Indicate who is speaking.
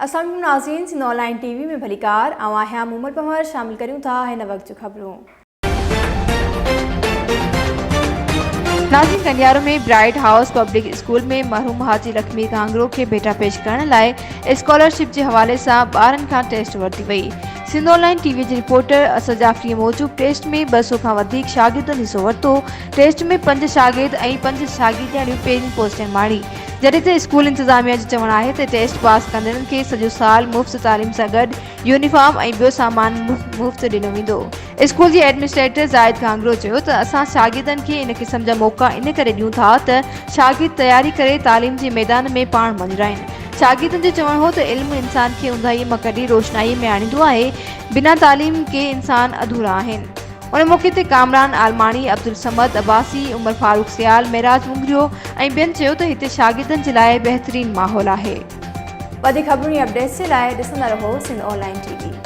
Speaker 1: اسلام عليڪم ناظرين سنڌ آن لائين ٽي وي ۾ ڀليڪار آئون آهيان مومل پنهور شامل ڪريون ٿا هن وقت جون خبرون.
Speaker 2: ناظرين Kandiaro ۾ Bright House Public School ۾ مرحوم حاجي لکمير گهانگرو کي ڀيٽا پيش ڪرڻ لاء اسڪالرشپ جي حوالي سان ٻارن کان ٽيسٽ ورتي وئي سنڌ آن لائين ٽي وي جي رپورٽر اسد جعفري موجب ٽيسٽ ۾ 200 کان وڌيڪ شاگردن حصو ورتو ٽيسٽ ۾ پنج شاگرد ۽ پنج شاگردياڻيون پهرين پوزيشن ماڻي جڏهن ته اسڪول انتظاميا جو چوڻ آهي ته ٽيسٽ پاس ڪندڙن کي سڄو سال مفت تعليم سان گڏ يونيفارم ۽ ٻيو سامان مفت ڏنو ويندو. اسڪول جي ايڊمنسٽريٽر زاهد گهانگرو چيو ته اسان شاگردن کي ان قسم جا موقعا ان ڪري ڏيون ٿا ته شاگرد تياري ڪري تعليم جي ميدان ۾ پاڻ مڃرائين. شاگردن جو چوڻ هو ته علم انسان کي اونداهي مان ڪڍي روشنائي ۾ آڻيندو آهي، بنا تعليم ڪي انسان اڌورا آهن. ان موقعي تي ڪامران عالماڻي، عبدالصمد عباسي، عمر فاروق سيال، معراج مڱريو ۽ ٻين چيو ته هتي شاگردن جي لاء بهترين ماحول آهي.
Speaker 1: وڌيڪ خبرن ۽ اپڊيٽس جي لاء ڏسندا رهو سنڌ آن لائين ٽي وي.